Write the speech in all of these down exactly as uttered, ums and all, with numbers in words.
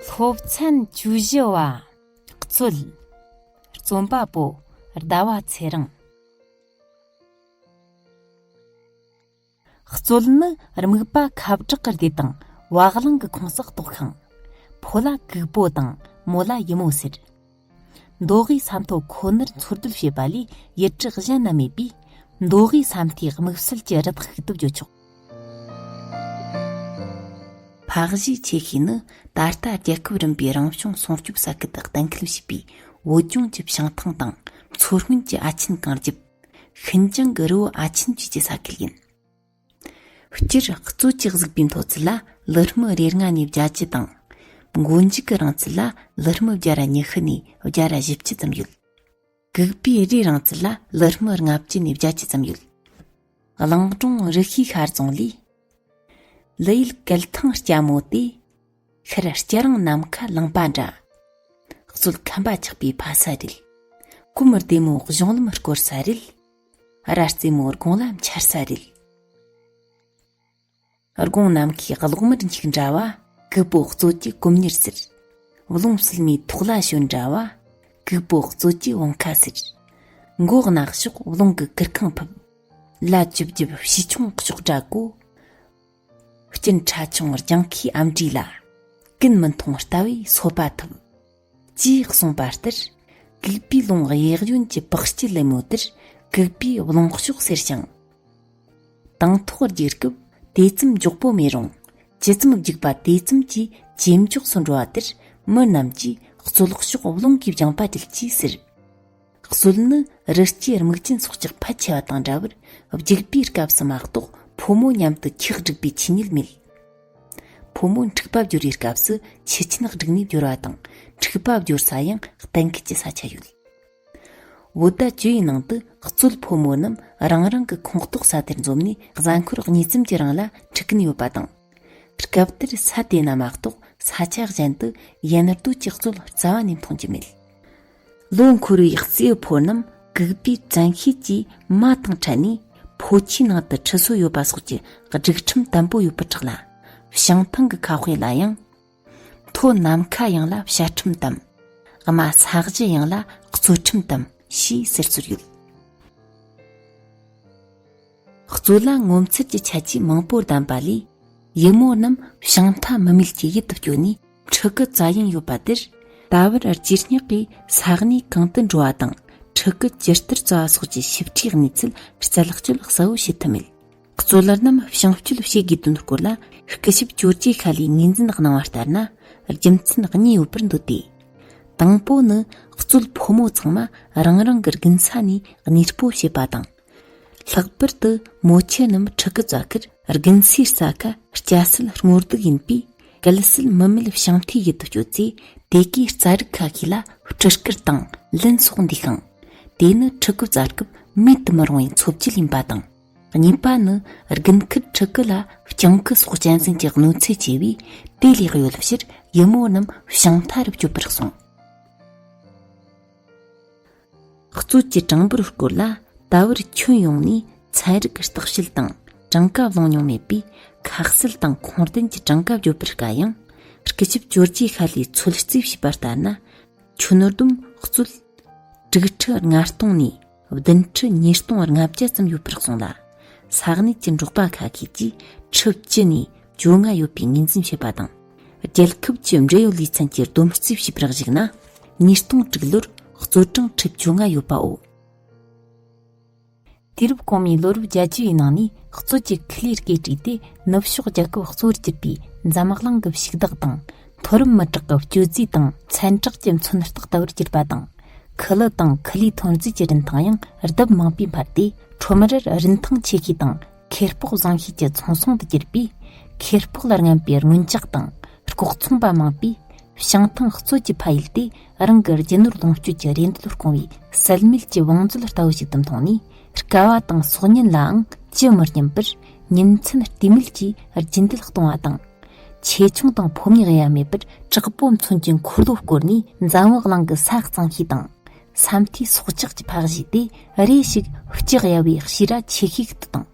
སློབ་ཚན་བཅུ་བཞི་བ། གཙོད། རྩོམ་པ་པོ་ཟླ་བ་ཚེ་རིང་། གཙོད་ནི་རྨིག་པ་ཁ་བྲག་གི་སྡེ་དང་བ་གླང་གི་ཁོངས་སུ་གཏོགས་ཤིང་། ཕོ་ལ་གུག་པོ་དང་མོ་ལ་ཡུ་མོ་ཟེར། མདོ་དབུས་ས་མཐོ་ཁོ་ནར་འཚོ་སྡོད་བྱེད་པ་ལས་ཡུལ་གྲུ་གཞན་ན་མེད་པས། མདོ་དབུས་ས་མཐོའི་དམིགས་བསལ་གྱི་རི་དྭགས་ཤིག་ཏུ་བརྗོད་ཆོག། ཕག་གཞིས་ཆེ་ཤོས་ནི་ད་ལྟ་རྒྱལ་ཁབ་རིམ་པའི་རང་བྱུང་སྲུང་སྐྱོབ་ས་ཁུལ་དུ་གཏན་འཁེལ་བྱས་པའི་བོད་ལྗོངས་ཀྱི་བྱང་ཐང་དང་མཚོ་སྔོན་གྱི་ཨ་ཆེན་གངས་རྒྱབ། ཤིན་ཅང་གི་རི་བོ་ཨ་ཆེན་བཅས་ཀྱི་ས་ཁུལ་ཡིན། སྤྱིར་གཙོད་ཀྱི་གཟུགས་པོའི་མཐོ་ཚད་ལ་ལི་སྨི་རེ་ལྔ་ནས་བརྒྱད་ཅུ་དང་། མགོ་མཇུག་གི་རིང་ཚད་ལ་ལི་སྨི་བརྒྱ་ར་ཉི་ཤུ་ནས་བརྒྱ་ར་བཞི་བཅུ་ཙམ་ཡོད། གུག་པའི་རིའི་རིང་ཚད་ལ་ལི་སྨི་ལྔ་བཅུ་ནས་བརྒྱད་ཅུ་ཙམ་ཡོད། གླིང་སྒྲུང་རུ་ཤིའི་ཤར་རྫོང་ལས། ལི་ཡུལ་གལ་ཐང་སྐྱ་མོ་དེ། ཤར་སྐྱ་རིང་ནམ་མཁའ་ལང་པ་འདྲ། གཙོད་ཁམས་པ་ཆགས་པའི་ཕ་ས་རེད། གོམ་བདེ་མོ་གཞུང་ལམ་སྐོར་ས་རེད། ར་རྩེ་མོ་དགུང་ལ་འཆར་ས་རེད། དགུང་ནམ་མཁའི་གློག་དམར་འཁྱུག་འདྲ་བ། གུག་པོ་གཙོད་ཀྱི་གོམ་གཉེར་ཟེར། རླུང་བསིལ་མའི་ཐོག་ལ་ཞོན་འདྲ་བ། གུག་པོ་གཙོད་ཀྱི་བང་ཁ་ཟེར། མགོ་གནག་ཕྱོགས་རླུང་གི་གུར་ཁང་ཕུབ། ལ་ཅིབ་ཅིབ་བྱིའུ་ཆུང་ཀྱོག་འདྲ་གོ། སྐྱིན་ཁྲ་ཆུང་ལྗང་ཁའི་ཨམ་འབྲས་ལ། ཀུན་མི་མཐོང་ལྟ་བས་སོ་པ་ཐུབ། ཅེས་གསུངས་པ་ལྟར། གུག་པའི་ལུང་གཡས་གཡོན་གྱི་བག་སྐྱིལ་ལེབ་མོ་དེར་གུག་པའི་རླུང་གཤོག་ཟེར་ཞིང་། དང་ཐོག་རྒྱུག་སྐབས་དེ་ཙམ་མགྱོགས་པོ་མེད་རུང་། ཇི་ཙམ་རྒྱུག་པ་དེ་ཙམ་གྱིས་ཇེ་མགྱོགས་སུ་འགྲོ་བ་དེར་མི་རྣམས་ཀྱིས་གཙོད་གཤོག་རླུང་གིས་བརྒྱངས་པ་བྲིས་ཅེས་ཟེར། གཙོད་ནི་རི་སྐྱེས་རྨིག་ཅན་སྲོག་ཆགས་ཕལ་ཆེ་བ་དང་འདྲ་བར་རྒྱུག་པའི་སྐབས་སུ་མ་གཏོགས་ཕོ་མོ་མཉམ་དུ་ཁྱུ་སྒྲིག་པའི་ཆོས་ཉིད་མེད། ཕོ་མོ་འཁྲིག་པ་སྦྱོར་བའི་སྐབས་སུ་ཁྱུ་ཆེན་སྒྲིག་ནས་སྦྱོར་བ་དང་འཁྲིག་པ་སྦྱོར་ས་ཡང་གཏན་འཁེལ་གྱི་ས་ཆ་ཡོད། བོད་ཟླ་བཅུ་ཡི་ནང་དུ་གཙོད་ཕོ་མོ་རྣམས་རང་རང་གི་ཁོངས་གཏོགས་ས་དེར་འཛོམས་ནས་གཟའ་འཁོར་གཉིས་ཙམ་གྱི་རིང་ལ་འཁྲིག་གིན་ཡོད་པ་དང་། སྐབས་དེར་ས་དེ་ན་མ་གཏོགས་ས་ཆ་གཞན་དུ་ཡན་རྡོ་གི་གཙོད་རྩ་བ་ནས་མཐོང་རྒྱུ་མེད། ལོ་འཁོར་བའི་རྩེའུ་ཕོ་རྣམས་གུག་པའི་བཙན་ཤེད་ཀྱིས་མ་དང་ཕྲད་ནས་ཕོ་ཆུའི་ནང་དུ་ཁྲིད་སྲོལ་ཡོད་པ་སོགས་ཀྱི་སྒྲིག་ཁྲིམས་དམ་པོ་ཡོད་པར་གྲགས་ལ། བྱང་ཐང་གི་ཁ་དཔེ་ལ་ཡང་། མཐོ་ནམ་མཁའ་ཡངས་ལ་བྱ་ཁྲིམས་དམ། དམའ་ས་གཞི་ཡངས་ལ་གཙོད་ཁྲིམས་དམ་ཞེས་ཟེར་སྲོལ་ཡོད། གཙོད་ལ་ངོ་མཚར་གྱི་ཁྱད་ཆོས་མང་པོ་ལྡན་པ་ལས། ཡུ་མོ་རྣམས་བྱང་མཐའ་མུ་མེད་ཀྱི་ཡུལ་དུ་བསྐྱོད་ནས་ཕྲུ་གུ་བཙའ་ཡུན་ཡོད་པ་དེར། ད་བར་རྗེས་སྙེག་གིས་ས་གནས་གང་དུ་འགྲོ་བ་དང་ཕྲུ་གུ་ཇི་ལྟར་བཙའ་བ་སོགས་ཀྱི་ཞིབ་ཕྲའི་གནས་ཚུལ་རྩད་གཅོད་གསལ་བོ་བྱེད་ཐུབ་མེད། གཙོད་ལ་རྣམས་བྱང་བསྐྱོད་བྱེད་དགོས་དོན་སྐོར་ལ་སྐུ་ཞབས་ཇོར་ཇི་ཤ་ལིས་ངོས་འཛིན་གནང་བ་ལྟར་ན། རྒྱུ་མཚན་གཉིས་ཡོད་པར་འདོད་དེ། དང་པོ་ནི་གཙོད་ཕོ་མོ་ཚང་མ་རང་རང་གི་དགུན་ས་ནས་གནས་སྤོ་བྱེད་པ་དང་། ལྷག་པར་དུ་མོ་ཆུ་རྣམས་ཕྲུ་གུ་བཙའ་ཁར་དགུན་སའི་རྩྭ་ཁ་སྐྱ་སེར་སྔོ་སྡུག་ཡིན་པས། གལ་སྲིད་མུ་མེད་བྱང་མཐའི་ཡུལ་དུ་བསྐྱོད་ཚེ་དེ་གའི་རྩྭ་རིགས་ཁ་ཤས་ལ་སྤྲི་དཀར་དང་ལན་སོགས་འདུས་ཤིང་། དེ་ནི་ཕྲུ་གུ་བཙའ་སྐབས་མེད་དུ་མི་རུང་བའི་འཚོ་བཅུད་ཡིན་པ་དང་། གཉིས་པ་ནི་དགུན་ཁར་ཕྲུ་གུ་ལ་སྤྱང་ཀི་སོགས་གཅན་གཟན་གྱི་གནོད་འཚེ་ཆེ་བས་དེ་ལས་གཡོལ་ཕྱིར་ཡུ་མོ་རྣམས་བྱང་མཐའ་རུ་བསྐྱོད་པར་གསུངས། གཙོད་ཀྱི་གྲངས་འབོར་སྐོར་ལ་ད་བར་ཁྱོན་ཡོངས་ནས་ཚན་རིག་བརྟག་དཔྱད་དང་གྲངས་ཀ་བླངས་མྱོང་མེད་པས་ཁ་གསལ་དང་ཁུངས་ལྡན་གྱི་གྲངས་ཀ་བརྗོད་པར་དཀའ་ཡང་། སྐུ་ཞབས་ཇོར་ཇི་ཤ་ལིས་ཚོད་རྩིས་བྱས་པ་ལྟར་ན། ཁྱོན་བསྡོམས་གཙོད་དྲུག་ཁྲི་ལྔ་སྟོང་ནས་བདུན་ཁྲི་ཉིས་སྟོང་ལྔ་བརྒྱ་ཙམ་ཡོད་པར་གསུངས་ལ། ས་གནས་ཀྱི་འབྲོག་པ་ཁ་ཤས་ཀྱིས་ཁྲི་བཅུ་ནས་བཅོ་ལྔ་ཡོད་པའི་ངོས་འཛིན་བྱེད་པ་དང་། རྒྱལ་ཁབ་ཀྱི་འབྲེལ་ཡོད་ལས་ཚན་གྱིས་བསྡོམས་རྩིས་བྱས་པར་གཞིགས་ན། ཉིས་སྟོང་དྲུག་ལོར་གཙོད་གྲངས་ཁྲི་བཅོ་ལྔ་ཡོད་པའོ། དུས་རབས་གོང་མའི་ལོ་རབས་བརྒྱད་ཅུ་ཡི་ནང་ནས་གཙོད་ཀྱི་ཁུ་ལུའི་སྐེ་བྲིས་ཏེ་ནུབ་ཕྱོགས་རྒྱལ་ཁབ་གཙོ་བོར་གྱུར་པའི་འཛམ་གླིང་གི་ཕྱུག་བདག་དང་། མཐོ་རིམ་མི་དྲག་གི་སྤྱོད་རྫས་དང་མཚན་གྲགས་ཀྱི་མཚོན་རྟགས་ལྟ་བུར་གྱུར་པ་དང་། ཁུ་ལུ་དང་ཁུ་ལུའི་ཐོན་རྫས་ཀྱི་རིན་ཐང་ཡང་ལྡབ་མང་པོས་འཕར་ཏེ། ཁྲོམ་རར་རིན་ཐང་ཆེ་ཤོས་དང་ཁེ་སྤོགས་བཟང་ཤོས་ཀྱི་ཚོང་ཟོང་དུ་གྱུར་པས། ཁེ་སྤོགས་ལ་རྔམ་པའི་རྔོན་ཇག་དང་ལྐོག་ཚོང་པ་མང་པོས་བྱང་ཐང་གཙོད་ཀྱི་ཕ་ཡུལ་དེ་རང་གི་རྒྱུ་ནོར་ལོངས་སྤྱོད་ཀྱི་རེ་འདོད་སྐོང་བའི་སེལ་མེད་ཀྱི་བང་མཛོད་ལྟ་བུ་ཞིག་ཏུ་མཐོང་ནས། དཀའ་བ་དང་སྲོག་ཉེན་ལའང་ཅི་མི་སྙམ་པར་ཉིན་མཚན་ལྟོས་མེད་ཀྱིས་རྒྱུན་དུ་གཏོང་བ་དང་། ཆེ་ཆུང་དང་ཕོ་མོའི་དབྱེ་བ་མེད་པར་དྲག་པོ་མཚོན་གྱི་འཁོར་ལོ་བསྐོར་ནས་འཛམ་བུ་གླིང་གི་ས་གཙང་ཤོས་དང་། ས་མཐོའི་སྲོག་ཆགས་ཀྱི་ཕག་བཞེས་ཏེ་རེ་ཞིག་ལྕི་གཡའ་བའི་ཕྱིར་ར་ཆེ་ཤོས་ཤིག་ཏུ་བཏང་།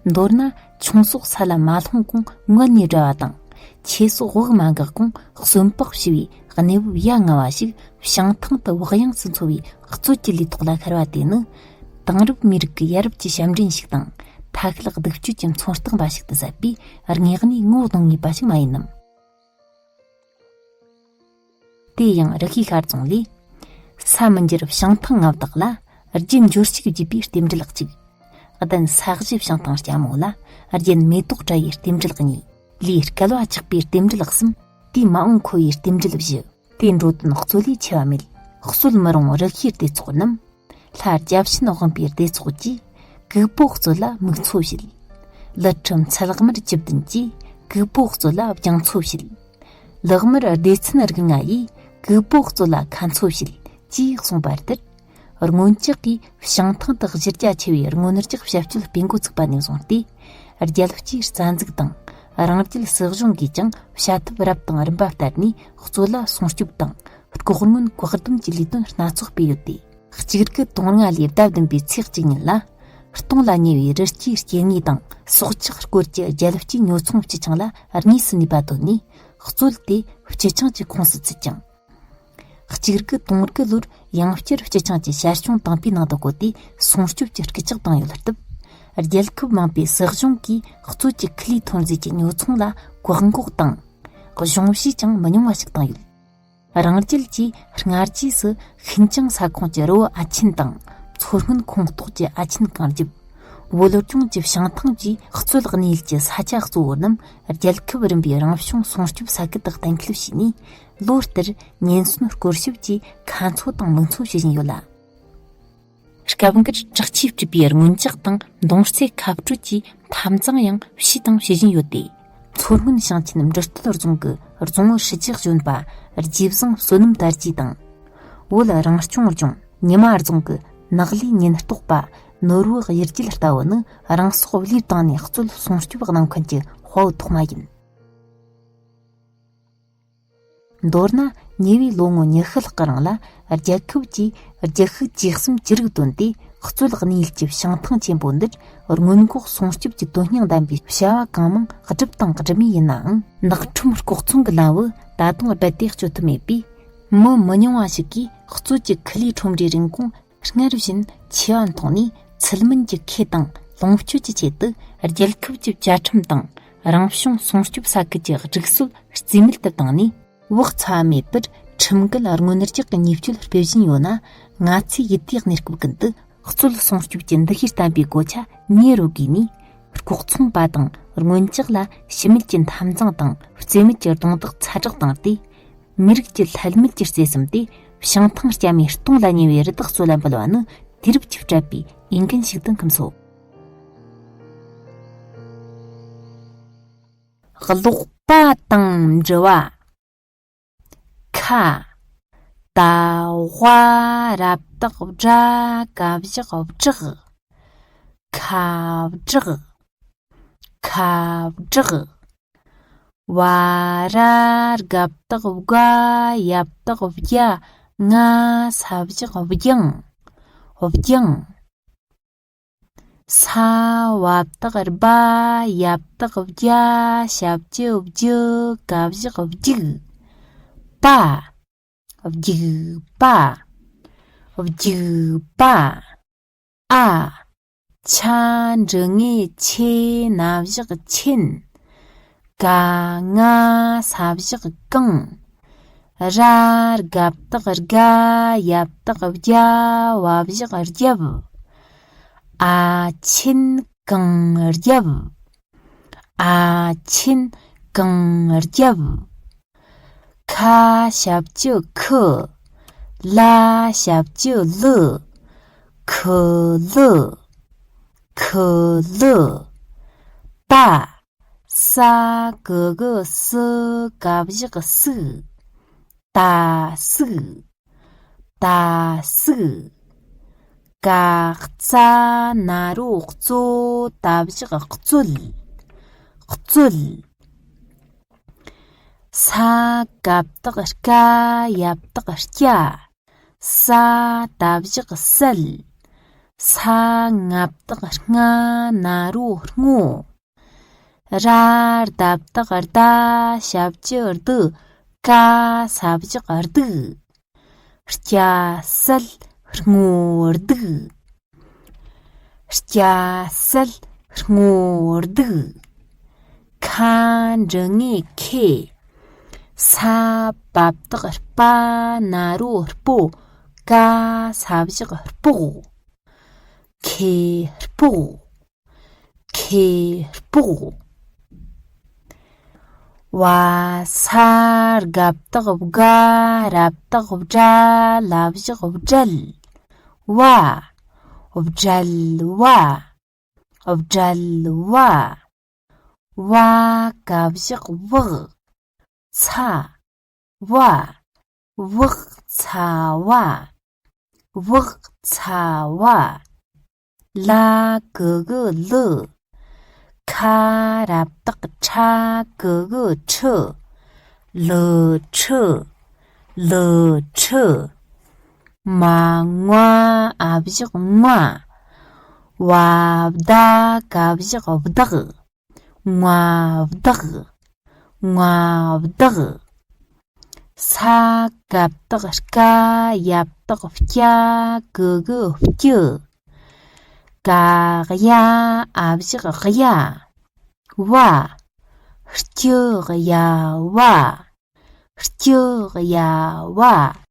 མདོར་ན་ཆུང་སོགས་ས་ལ་མ་ལྷུང་གོང་ངུ་ནས་བསྒྲལ་བ་དང་ ཆོས་སོགས་དབུགས་མ་འགག་གོང་གསོན་པོར་ཞི་བའི་གནས་བབ་ཡ་ང་བ་ཞིག་བྱང་ཐང་དུ་བག་ཡངས་སུ་འཚོ་བའི་རྩོད་ཀྱི་ལུས་ཐོག་ལ་ཤར་བ་དེ་ནི། དེང་རབས་མིའི་རིགས་ཀྱི་ཡ་རབས་ཀྱི་ཞབས་འདྲེན་ཞིག་དང་། མཐའ་ཤུལ་གདུག་སྤྱོད་ཀྱི་མཚོན་རྟགས་འབའ་ཞིག་ཏུ་ཟད་པའི་དངོས་གནས་ངོ་གདོང་ངེས་པ་ཞིག་མ་ཡིན་ནམ། དེ་ཡང་རུ་ཤི་ཤར་རྫོང་ལས། ས་མི་འགྱུར་བྱང་ཐང་མངའ་བདག་ལ། རྒྱུ་འབྱོར་ཕྱུག་བརྒྱུད་པའི་རྟེན་འབྲེལ་གཅིག། གདན་ས་གཞི་བྱང་ཐང་ལྕམ་མོ་ལ། རྒྱན་མེ་ཏོག་བཀྲ་ཡི་རྟེན་འབྲེལ་གཉིས། ལས་བསྐལ་བ་ཆགས་པའི་རྟེན་འབྲེལ་གསུམ། དེས་མ་འོངས་འཁོར་བའི་རྟེན་འབྲེལ་བཞི། དེ་འགྲོ་དོན་རྩོད་ལས་ཆེ་བ་མེད། རྩོད་མི་རུང་རུ་ཤིའི་སྡེ་ཚོགས་རྣམས། ལྷ་བརྒྱ་བྱིན་དབང་པོའི་སྡེ་ཚོགས་ཀྱིས། གུག་པོ་རྩོད་ལ་མིག་འཚོ་བྱེད། ཀླུ་ཁྲིམས་ཚལ་དམར་བཅུ་བདུན་གྱིས། གུག་པོ་རྩོད་ལ་རྒྱང་འཚོ་བྱེད། ལག་དམར་སྡེ་ཚན་རིགས་ལྔ་ཡིས། གུག་པོ་རྩོད་ལ་ཁ་འཚོ་བྱེད། ཅེས་གསུངས་པ་ལྟར། སྔོན་ཆད་ཀྱི་བྱང་ཐང་དུ་གཞི་རྒྱ་ཆེ་བའི་རྔོན་རྒྱག་བྱ་སྤྱོད་སྤེལ་འགོ་ཚུགས་པ་ནས་བཟུང་སྟེ། རྒྱལ་སྤྱིའི་རྩ་འཛུགས་དང་། རང་རྒྱལ་སྲིད་གཞུང་གིས་ཀྱང་བྱ་ཐབས་རབ་དང་རིམ་པ་བསྟར་ནས། རྩོད་ལ་སྲུང་སྐྱོབ་དང་། ལྐོག་རྔོན་བཀག་སྡོམ་གྱི་ལས་དོན་སྣ་ཚོགས་སྤེལ་ཡོད་དེ། གཅིག་དགུ་དོན་ལྔ་ལོའི་ཟླ་བདུན་པའི་ཚེས་གཅིག་ཉིན་ལ། སྟོང་ལ་ཉེ་བའི་རི་སྐྱེས་སྐྱེ་དངོས་དང་། སྲོག་ཆགས་སྐོར་གྱི་རྒྱལ་སྤྱིའི་ཉོ་ཚོང་སྤྱི་ཆིངས་ལ་དངོས་སུ་ནུས་པ་བཏོན་ནས། རྩོད་དེ་སྤྱི་ཆིངས་ཀྱི་ཁོངས་སུ་ཚུད་ཅིང་། གཅིག་དགུ་དོན་དགུ་ལོར་ཡང་བསྐྱར་སྤྱི་ཆིངས་ཀྱི་བསྐྱར་སྐྱོང་དང་པོའི་ནང་དུ་བཀོད་དེ། སྲུང་སྐྱོབ་ཀྱི་སྐུལ་ལྕག་བཏང་ཡོད་སྟབས། རྒྱལ་ཁབ་མང་པོའི་སྲིད་གཞུང་གིས་རྩོད་ཀྱི་ཁུ་ལུའི་ཐོན་རྫས་ཀྱི་ཉོ་ཚོང་ལ་བཀག་འགོག་དང་། གཞུང་བཞེས་ཀྱང་མི་ཉུང་བ་ཞིག་བཏང་ཡོད། རང་རྒྱལ་གྱིས་སྔ་རྗེས་སུ་ཤིན་ཅང་ས་ཁོངས་ཀྱི་རི་བོ་ཨ་ཆེན་དང་། མཚོ་སྔོན་ཁོངས་གཏོགས་ཀྱི་ཨ་ཆེན་གངས་རྒྱབ། བོད་ལྗོངས་ཀྱི་བྱང་ཐང་བཅས་རྩོད་གནས་ཡུལ་གྱི་ས་ཆ་གཙོ་བོ་རྣམས་རྒྱལ་ཁབ་རིམ་པའི་རང་བྱུང་སྲུང་སྐྱོབ་ས་ཁུལ་དུ་གཏན་འཁེལ་བྱས་ནས། ལོ་ལྟར་ཉེན་ཟོན་སྐོར་ཞིབ་ཀྱིས་ཁ་འཚོ་དང་མིག་འཚོ་བྱེད་བཞིན་ཡོད་ལ། སྐབས་འགར་དྲག་ཆས་སྤྲས་པའི་རྔོན་ལྕགས་དང་མདུང་རྩེ་ཁ་སྤྲོད་ཀྱི་འཐབ་འཛིང་ཡང་བྱས་དང་བྱེད་བཞིན་ཡོད་དེ། མཚོ་སྔོན་ཞིང་ཆེན་འབྲི་སྟོད་རྫོང་གི་རྫོང་བུ་ཧྲི་ཅི་གཞོན་པ་རྗེ་བཟང་བསོད་ནམས་དར་རྒྱས་དང་། བོད་རང་སྐྱོང་ལྗོངས་ཉི་མ་རྫོང་གི་ནགས་ལས་ཉེན་རྟོག་པ་ནོར་བུ་གཡུ་རྒྱལ་ལྟ་བུ་ནི། རང་སྲོག་བློས་བཏང་ནས་རྩོད་སྲུང་སྐྱོབ་གནང་མཁན་གྱི་དཔའ་བོ་ཐོག་མ་ཡིན། མདོར་ན། ཉེ་བའི་ལོ་ངོ་ཉི་ཤུ་ལྷག་གི་རིང་ལ། རྒྱལ་ཁབ་ཀྱིས་རྒྱུ་ཤུགས་ཇེ་གསུམ་ཇེ་རིག་བཏོན་ཏེ། རྩོད་གནས་ཡུལ་གྱི་བྱང་ཐང་ཆེན་པོ་འདིར། སྔོན་འགོག་སྲུང་སྐྱོབ་ཀྱི་དོན་སྙིང་ལྡན་པའི་བྱ་བ་གང་མང་བསྒྲུབས་དང་སྒྲུབ་མུས་ཡིན་ནའང་། ནགས་ཁྲོམ་ལྐོག་ཚོང་གི་ལམ་བུ་ད་དུང་རྦད་དེ་གཅོད་ཐུབ་མེད་པས། མི་མི་ཉུང་བ་ཞིག་གིས་རྩོད་ཀྱི་ཁུ་ལུའི་ཁྲོམ་རའི་རིན་གོང་སྔར་བཞིན་ཆེ་བ་མཐོང་ནས། ཚུལ་མིན་གྱི་ཁེ་དང་ལོངས་སྤྱོད་ཀྱི་ཆེད་དུ། རྒྱལ་ཁབ་ཀྱི་བཅའ་ཁྲིམས་དང་། རང་བྱུང་སྲུང་སྐྱོབ་ས་ཁུལ་གྱི་སྒྲིག་སྲོལ་རྩིས་མེད་དུ་བཏང་ནས། བག་ཚ་བ་མེད་པར་ཁྲིམས་འགལ་རྔོན་རྒྱག་གི་ཉེས་སྤྱོད་སྤེལ་བཞིན་ཡོད་ན། ང་ཚོས་ཡུལ་དེའི་གནས་སྐབས་ཀུན་ཏུ་རྩོད་སྲུང་སྐྱོབ་ཀྱི་འདུ་ཤེས་བརྟན་པོའི་གོ་ཆ་ཉེ་རུ་བགོས་ནས། ལྐོག་ཚོང་པ་དང་རྔོན་ལྕགས་ལ་ཕྱི་མིལ་གྱི་འཐབ་འཛིང་དང་རྩིས་མེད་ཀྱི་རྡུང་རྡེག་ཚ་དྲག་བཏང་སྟེ། མི་རིགས་ཀྱི་ལྷད་མེད་ཀྱི་བརྩེ་སེམས་དེ། བྱང་ཐང་སྐྱ་མོའི་སྟོང་ལ་ཉེ་བའི་རི་དྭགས་གཙོད་ལ་འབུལ་བ་ནི། དུས་རབས་ཀྱི་སྤྲད་པའི་འོས་འགན་ཞིག་ཏུ་འཁུམས་སོ། ཀློག་པ་དང་འབྲི་བ། ཁ། ད་ཝ་ར་བཏགས་བྲ་ག་བཞག་བྲག་ཁ་བྲག་ཁ་བྲག་བ་ར་རྒ་བཏགས་བརྒ་ཡ་བཏགས་བརྒྱ་ང་ས་བཞག་བརྒྱང་། བརྒྱང་། ས་བ་བཏགས་སྦ་ཡ་བཏགས་སྦྱ་ཞབས་ཀྱུ་སྦྱི་ག་བཞག་བརྒྱུག་པ། བརྒྱུག་པ། བརྒྱུག་པ། ཨ། ཆ་འགྲེང་བུ་ཆེ་ན་བཞག་ཆེན། ག་ང་ས་བཞག་གང་། ར་རྒ་བཏགས་རྒ་ཡ་བཏགས་རྒྱ་བ་བཞག་རྒྱབ། ཨ་ཆེན་གང་རྒྱབ། ཨ་ཆེན་གང་རྒྱབ། ཁ་ཞབས་ཀྱུ་ཁུ། ལ་ཞབས་ཀྱུ་ལུ། ཁུ་ལུ། ཁུ་ལུ། པ། ས་གུ་གུ་སུ་ག་བཞག་སུག་ད་སུག་ད་སུག་ཀ་ཙ་ན་རོ་ཀཙོ་ད་བཞག་ཀཙོད། ཀཙོད། ས་ཀ་བཏགས་སྐ་ཡ་བཏགས་སྐྱ། ས་ད་བཞག་སད། ས་ང་བཏགས་སྔ་ན་རོ་སྔོ། ར་རྡ་བཏགས་རྡ། ཞབས་ཀྱུ་རྡུ། ཀ་ས་བཞག་སྡུག་རྐྱ་སལ་རྔོ་སྡུག་རྐྱ་སལ་རྔོ་སྡུག་ཁ་འབྲུ་ངེ་ཁེ། ས་བ་བཏགས་སྤ། ན་རོ་སྤོ། ཀ་ས་བཞག་སྤོག་ཁེ་སྤོག་ཁེ་སྤོག་བ་ས་ག་བཏགས་སྒ། ར་བཏགས་སྒྲ། ལ་བཞག་སྒྲལ། བ། སྒྲལ་བ། སྒྲལ་བ། བ་ག་བཞག་བག་ཚ་བ། བག་ཚ་བ། བག་ཚ་བ། ལ་གུ་གུ་ལུ། ཁ་ར་བཏགས་ཁྲ། གུ་གུ་ཁྲུ། ལུ་ཁྲུ། ལུ་ཁྲུ། མ་ང་ཨ་བཞག་མ། བ་བ་ད་ག་བཞག་བདག་ང་བདག་ང་བདག་ས་ག་བཏགས་སྐ། ཡ་བཏགས་སྐྱ། གུ་གུ་སྐྱུ། ག་གཡ་ཨ་བཞག་གཡའ། བ། སྐྱུ་གཡའ་བ། སྐྱུ་གཡའ་བ།